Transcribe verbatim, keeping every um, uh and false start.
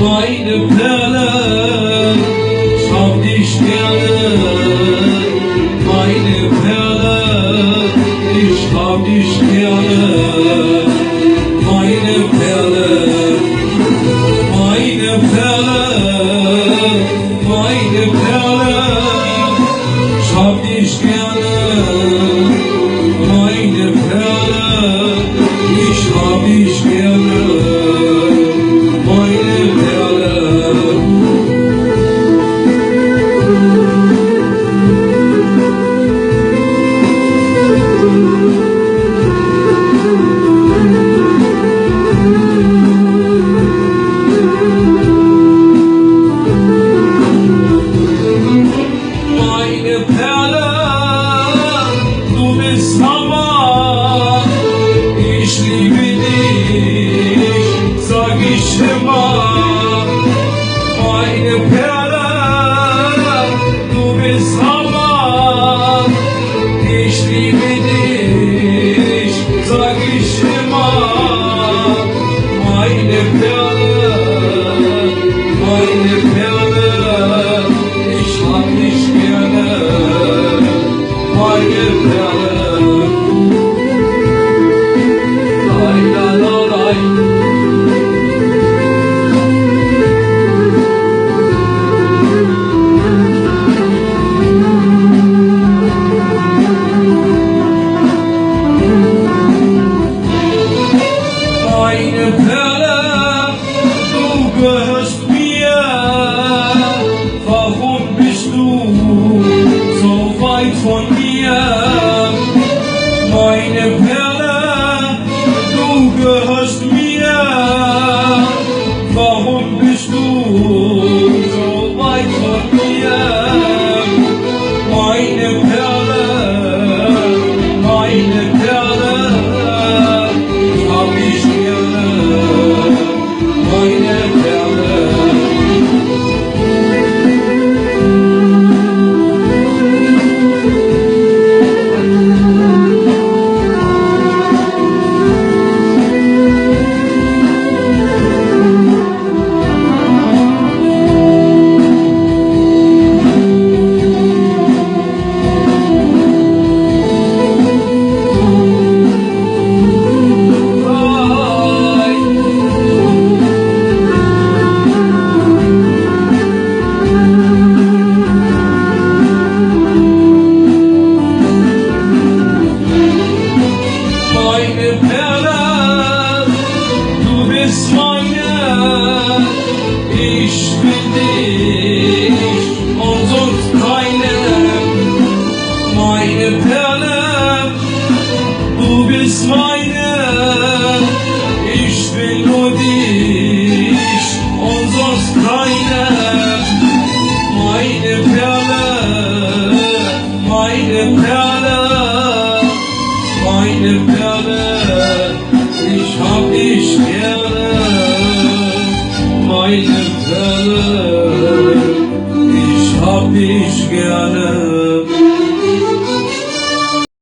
Meine Perle, ich hab dich gerne. Meine Perle, ich hab dich gerne. Meine Perle, meine Perle, meine Perle, ich hab dich gerne. Meine Perle, ich hab dich gerne. Meine Perle. Meine Perle, du bist Hammer, ich liebe dich, sag ich immer. Meine Perle, du bist Hammer, ich liebe dich, sag ich immer. Meine Perle, meine Perle, ich hab dich gerne, meine Perle. Lay, la, la, lay. Meine Perle, du gehörst mir, warum bist du so weit von mir? Meine Perle, du gehörst mir, warum bist du so weit von mir? Meine Perle, meine Perle, ich hab dich gerne. Meine Perle. Meine Perle, du bist meine, ich will dich und sonst keinen. Meine Perle, du bist meine, ich will nur dich und sonst keinen. Meine Perle, meine Perle, meine Perle, ich hab dich gerne. Meine Perle, ich hab dich gerne.